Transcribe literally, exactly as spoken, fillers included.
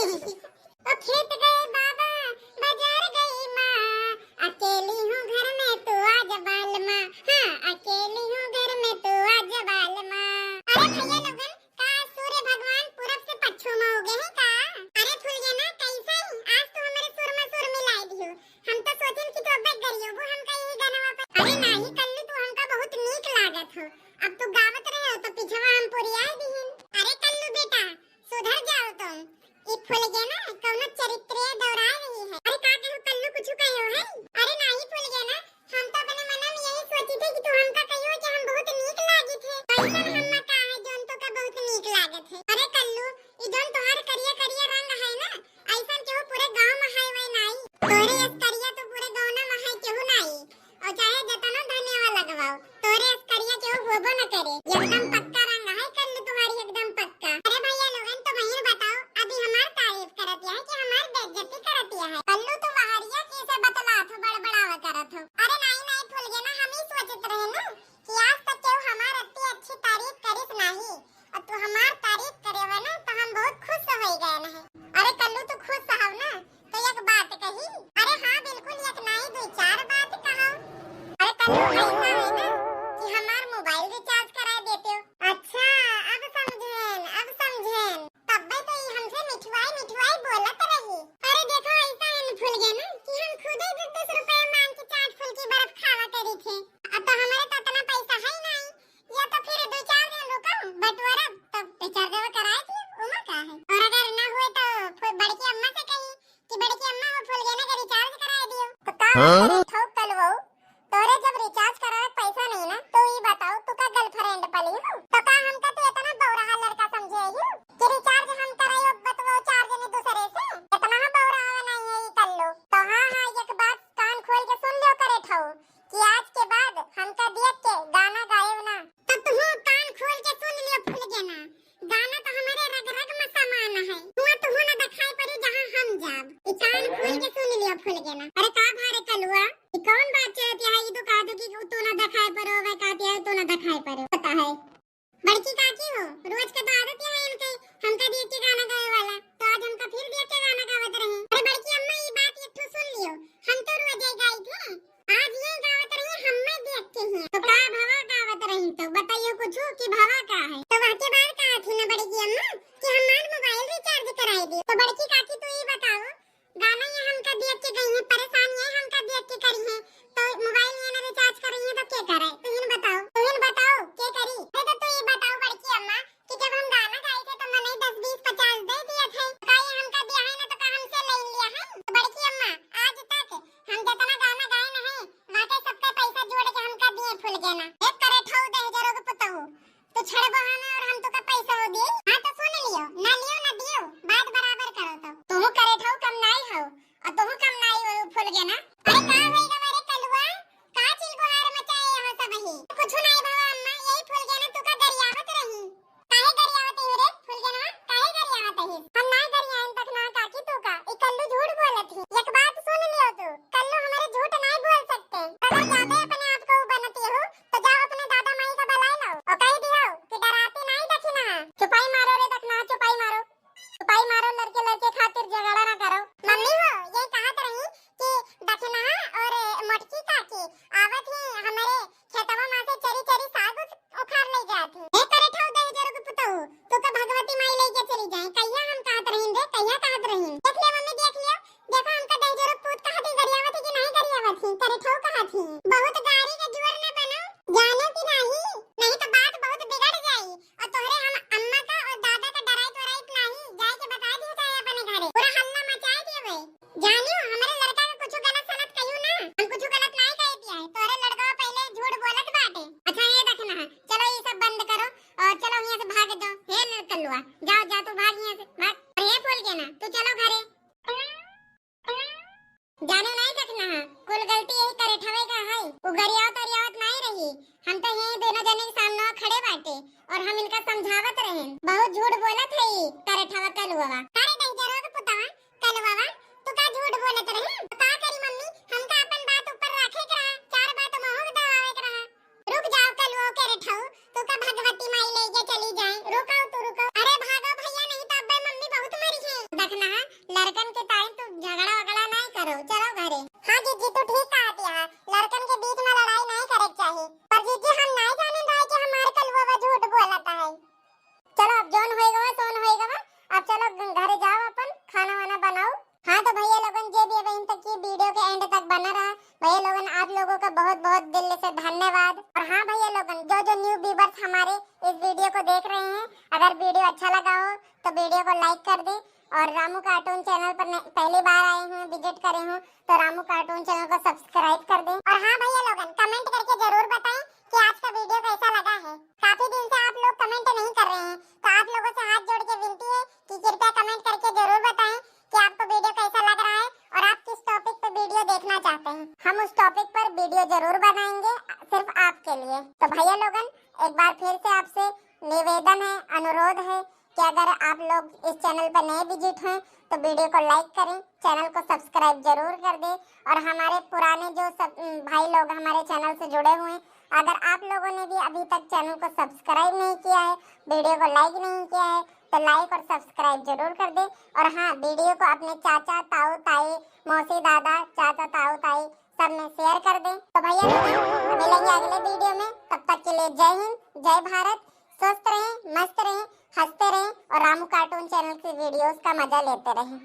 ओ खेत गए बाबा, बाजार गई माँ, अकेली हूँ घर में तू आ जा बालमा, हाँ, अकेली हूँ घर में तू आ जा बालमा। अरे भैया लोगन, का सूर्य भगवान पूरब से पच्छिम हो गए हैं का? अरे फुलगेना, कैसे ही आज तू हमारे सुरमा सुर मिलाई दियो। हम तो सोचेन कि तू अब्बे गरियो, वो हमका यही गानवा पे। अरे नाही कल्लू, तू हमका बहुत नीक लागत हो। अब तू गावत रहे हो तो पिछवा हम पुरियाए दिहिन। अरे कल्लू बेटा, सुधर जाओ तुम। ई फुलगेना कौनो चरित्रीय दोहराए रही है। अरे का कहो कल्लू, कुछ कहो है? अरे नाही फुलगेना, हम तो अपने मन में यही सोची थे कि तू हमका कहियो कि हम बहुत नीक लागी थे। ऐसन हम का है जोन तो का बहुत नीक लागत है? अरे कल्लू, ई जोन तोहार करिया करिया रंग है ना, ऐसन केहू पूरे गांव में है वही नाही। तोरे अस करिया तो पूरे गांव में है केहू नाही। और चाहे जतनो धनेवा लगवाओ, तोरे अस करिया केहू होबो न करे। एकदम पक्का रंग है कल्लू तुम्हारी, एकदम पक्का। अरे भैया लोगन, तो वहीं बताओ, अभी हमार तारीफ करत है कि हमार बेइज्जती करत है? कल्लू तू वहरिया के से बतलात हो, बड़बड़ावा करत हो। अरे नाही नाही फुलगेना, हम ही सोचत रहे ना कि आज तक केहू हमार अत्ती अच्छी तारीफ करिस नाही, और तू हमार तारीफ करे हो ना तो हम बहुत खुश हो गए हैं। अरे कल्लू तू खुश हो ना, तो एक बात कही। अरे हाँ बिल्कुल, एक नाही दो चार बात कहो। अरे कल्लू ऐसा है ना कि हमार मोबाइल रिचार्ज करा देते हो। अच्छा, अब समझेन, अब समझेन। तब्बे तो ई हमसे मिठुआई मिठुआई बोलत रही। अरे देखो ऐसा है फुलगेना कि हम खुदे दस दस रुपया मांग के चाट फुल्की बर्फ खावा करी थे। अब तो हमारे तो इतना पैसा है ही नहीं, या तो फिर दो चार दिन रुको बटोरब, तब रिचार्ज कराए थे, उमा का है। और अगर ना हुए तो फु-, बड़की अम्मा से कही कि बड़की अम्मा वो फुलगेना के रिचार्ज कराए दियो। तो का हाँ? करे ठोक कलवो, तोरे जब रिचार्ज करावे पैसा नहीं ना, तो ई बताओ तू का गर्लफ्रेंड पली हो? तो का हमका तू इतना बौराहा लड़का समझे हो कि रिचार्ज हम कराई बतवो चार जने दूसरे से? इतना हम बौराहा नहीं है ई कल्लू। तो हाँ हाँ, एक बात कान खोल के सुन लियो करे ठो कि आज के बाद हमका देख के गाना गाएब ना। तो तू कान खोल के सुन लियो फुलगेना, गाना तो हमारे रग रग में समान है। हुआ तू ना दिखाई पड़ी जहाँ हम जाब। ई कान खोल के सुन लियो फुलगेना। अरे का भारे कलुआ, ई कौन बात चलत है? ई तो कहत है कि तू ना दिखाई पड़ो, वह कहत है तू ना दिखाई पड़ो। पता है बड़की काकी हो, रोज के तो आदत है इनके, हमका देख के गाना गावे वाला, तो आज हमका फिर देख के गाना गावत रही। अरे बड़की अम्मा, ई बात एक ठो सुन लियो, हम तो रोज ही गाई थे, आज ये गावत रही, हम्मे देख के ही। तो का भवा गावत रही, तो बताइयो कुछ कि भवा का है? तो वह के बार कहा थी ना बड़की अम्मा कि हमार मोबाइल रिचार्ज कराई दे। तो बड़की काकी तू ई बताओ, गाना ये हमका देख के गई है, परेशान ये हमका देख के करी है, तो मोबाइल ये ना रिचार्ज करी है तो के करे? तू हिन बताओ, तू हिन बताओ के करी? अरे तो तू ई बताओ बड़की अम्मा कि जब हम गाना गाई थे तो मने दस बीस पचास दे दिए थे, का ये हमका दिया है ना तो का हमसे ले लिया है? तो बड़की अम्मा, आज तक हम जितना गाना गाए ना है, वाके सबका पैसा जोड़ के हमका दिए फुलगेना। एक करे ठो दे हजारों के पुतहु, तो छड़बो हमें और हम तो का पैसा हो दिए। हाँ तो सुन लियो, ना लियो ना दियो, बात बराबर करो तो। तुहू करे ठो कम नाई हो, और तुहू कम नाई हो फुलगेना। अरे का होई गा रे कलुआ, का चिलबुहार मचाए हो सब ही? कुछ नाई भवा अम्मा, यही फुलगेना तू का गरियावत रही। काहे गरियावत ही रे फुलगेना, काहे गरियावत ही? हम ना गरियाइन तक ना काकी तू का, ई कल्लू झूठ बोलत ही। एक बात सुन लियो तू, कल्लू हमारे झूठ नाई बोल सकते। अगर ज्यादा अपने आप को बनती हो तो जाओ अपने दादा माई का बुलाए लाओ और कह दियो कि डराती नाई दखिना। चुपाई मारो रे दखिना, चुपाई मारो, चुपाई मारो, लड़के लड़के खातिर झगड़ा ना करो। मम्मी हो, ये कहत रही कि दखिना और मोटकी काकी आवत ही हमारे खेतवा में से चरी चरी साग उस-, उखाड़ ले जात ही। ए करे ठो दे जरो के पुतहु, तू का भगवती माई लेके चली जाए। कहिया हम कहत रही रे, कहिया कहत रही? देख लियो मम्मी, देख लियो, देखो हमका दहिजरो पूत कहत ही, गरियावत ही कि नहीं गरियावत ही, करे ठो कहत ही। बहुत गारी के जुअर न बनो, जानो कि नहीं, नहीं तो बात बहुत बिगड़ जाई। और तोहरे हम अम्मा का और दादा का डराइत वराइत नहीं, जाए के बता दियो चाहे अपने घरे, पूरा हल्ला मचाए दियो बे। जानियो, हमरे लड़का के कुछ गलत सलत कहियो ना, हम कुछ गलत नहीं कह दिया है, तोहरे लड़का पहले झूठ बोलत बाटे। अच्छा ये देखना है, चलो ये सब बंद करो और चलो यहाँ से भाग जाओ। हे कल्लुआ, जाओ जाओ तू भाग यहाँ से, भाग। और ये फुलगेना, तू चलो घरे। जानो नहीं देखना है, कुल गलती यही करे ठवे का है। उ गरियावत अरियावत नहीं रही, हम तो यही दोनों जने के सामने खड़े बाटे और हम इनका समझावत रहे। बहुत झूठ बोलत है ई करे ठवा कलुआ। अरे दहिजरो के पुतवा, कलुआ, तू का झूठ बोलत रहे? तो का करी मम्मी, हमका अपन बात ऊपर रखे के रहा, चार बात महू के दबावे के रहा। रुक जाओ कलुओ के रेठाऊ, तू का भगवती माई ले के चली जाए। रुको तू रुको। अरे भागो भैया, नहीं तो अब्बे मम्मी बहुत मरी है। देखना है, अगर वीडियो अच्छा लगा हो तो वीडियो को लाइक कर दें, और रामू कार्टून चैनल पर नए- पहली बार आए हैं, विजिट करे हो, तो रामू कार्टून चैनल को सब्सक्राइब कर दें। और हाँ भैया लोगन, कमेंट करके जरूर बताएं कि आज का वीडियो कैसा लगा है। काफी दिन से आप लोग कमेंट नहीं कर रहे हैं, तो आप लोगों से हाथ जोड़ के विनती है कि कृपया कमेंट करके जरूर बताएं कि आपको वीडियो कैसा लग रहा है और आप किस टॉपिक पे वीडियो देखना चाहते हैं। हम उस टॉपिक पर वीडियो जरूर बनाएंगे सिर्फ आपके लिए। तो भैया लोगन, एक बार फिर से आपसे निवेदन है, अनुरोध है कि अगर आप लोग इस चैनल पर नए विजिट हैं तो वीडियो को लाइक करें, चैनल को सब्सक्राइब जरूर कर दें। और हमारे पुराने जो सब, उम, भाई लोग हमारे चैनल से जुड़े हुए हैं, अगर आप लोगों ने भी अभी तक चैनल को सब्सक्राइब नहीं किया है, वीडियो को लाइक नहीं किया है, तो लाइक और सब्सक्राइब जरूर कर दें। और हाँ, वीडियो को अपने चाचा, ताऊ, ताई, मौसी, दादा, चाचा, ताऊ, ताई सब में शेयर कर दें। तो भैया लोगन, मिलेंगे अगले वीडियो में, तब तक के लिए जय हिंद, जय भारत। स्वस्थ रहें, मस्त रहें, हंसते रहें और रामू कार्टून चैनल की वीडियोस का मजा लेते रहें।